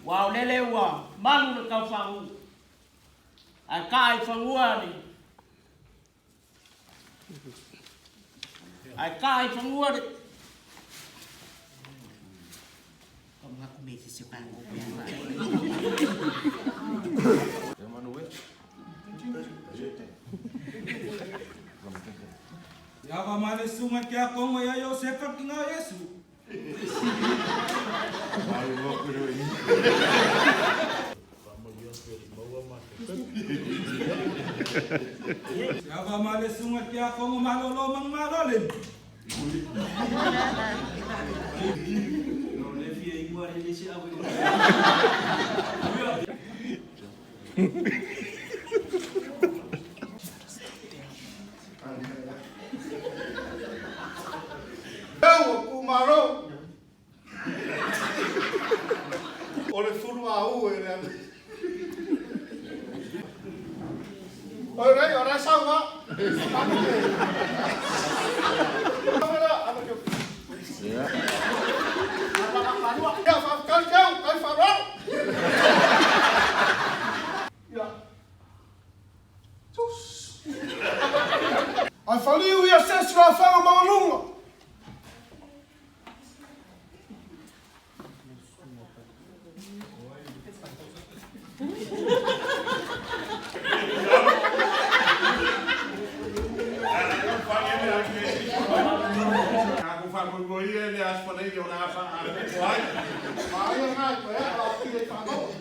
Ua o lele ua malu le taufagu, ae kaa i fanua le ae kaa i fanua le Ia ma le sunga ke akongo ia Iosefa ki ngā Iesu. Ia va ma le sunga ke akongo malolo mang malole. Eu o Kumaro. O le fulu a u e le ane. O rei, o rei sau wa. Ia, whakau tau, kai wharau. Ia. Ai whaliu ia se sura whanga maualunga. Aku whakamui e le aso nei o na wha a ko ai. Maia ngai koe, a pile whanau.